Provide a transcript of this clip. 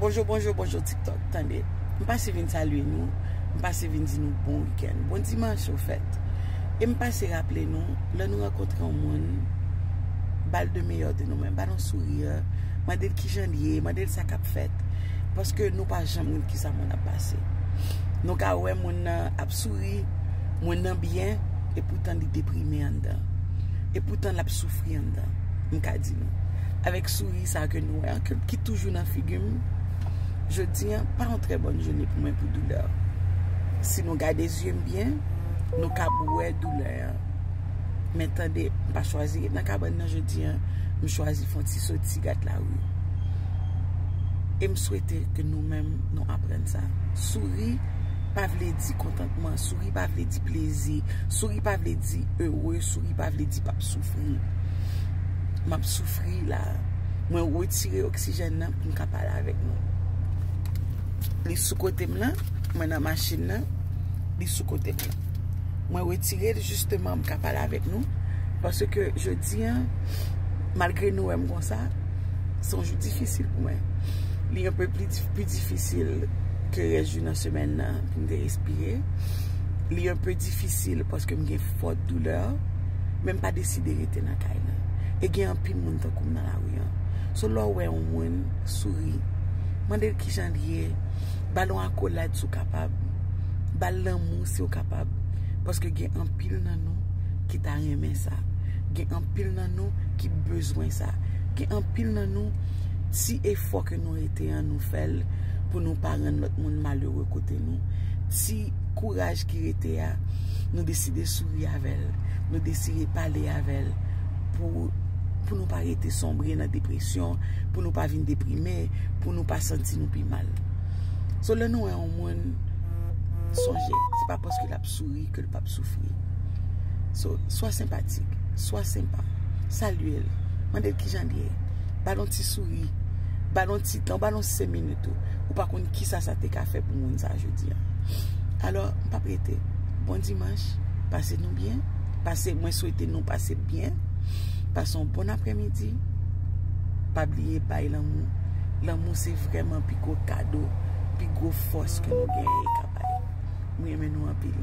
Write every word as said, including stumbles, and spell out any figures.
Bonjou, bonjou, bonjou TikTok. Tande, m pase vin salye nou, m pase vin di nou bon wikenn, bon dimanch ofèt. E m pase raple nou, lè nou rankontre yon moun, ba l de meyè de nou menm, ba l yon souri, mande l kijan l ye, mande l sa k ap fèt. Paske nou pa janm konn kisa moun ap pase. Nou ka wè moun nan ap souri, moun nan byen, e poutan li deprime anndan. E poutan l ap soufri anndan. M ka di nou. Avèk souri sa ke nou wè an, ke, ki toujou nan figi m, jodi an pa yon trè bòn jounen pou mwen pou doulè. Si nou gade zye m byen, nou kab wè doulè an. Men tande, m pa chwazi ret nan kabann nan jodi an, m chwazi fè yon ti soti gad lari. E m swete ke nou menm nou aprann sa. Souri pa vle di kontantman, souri pa vle di plezi, souri pa vle di ere, souri pa vle di p ap soufri. M ap soufri la. Mwen retire oksijèn nan pou m ka pale avèk nou. Li sou kote m lan, mwen nan machin nan, li sou kote m lan. Mwen retire l jisteman m ka pale avèk nou. Paske jodi an, malgre nou wè m konsa, se yon jou difisil pou mwen. Li yon pe pli, dif- pli difisil ke rès jou nan semèn nan pou m te respire. Li yon pe difisil paske m gen fòt doulè, men m pa deside rete nan kay lan. E gen anpil moun tankou m nan lari an. So lè w wè yon moun, souri, mande l kijan l ye, ba l yon akolad si w kapab, ba l lanmou si w kapab. Paske gen anpil nan nou ki ta renmen sa. Gen anpil nan nou ki bezwen sa. Gen anpil nan nou, ti efò ke nou rete an, nou fè l pou nou pa rann lòt moun malere kote nou. Ti kouraj ki rete a, nou deside souri avè l, nou deside pale avè l pou, pou nou pa rete sonbre nan depresyon, pou nou pa vin deprime, pou nou pa santi nou pi mal. So lè nou wè yon moun, sonje, se pa paske l ap souri ke l p ap soufri. So, swa senpatik, swa senpa, salye l, mande l kijan l ye, ba l yon ti souri, ba l yon ti tan, ba l yon senk minit ou. Ou pa konn kisa sa te ka fè pou moun sa jodi an. Alò, m p ap rete. Bon dimanch, pase nou byen, pase, mwen swete nou pase byen, pase yon bon aprèmidi, pa bliye bay lanmou. Lanmou se vrèman pi gwo kado, pi gwo fòs ke nou genyen e ka bay. Mwen renmen nou anpil.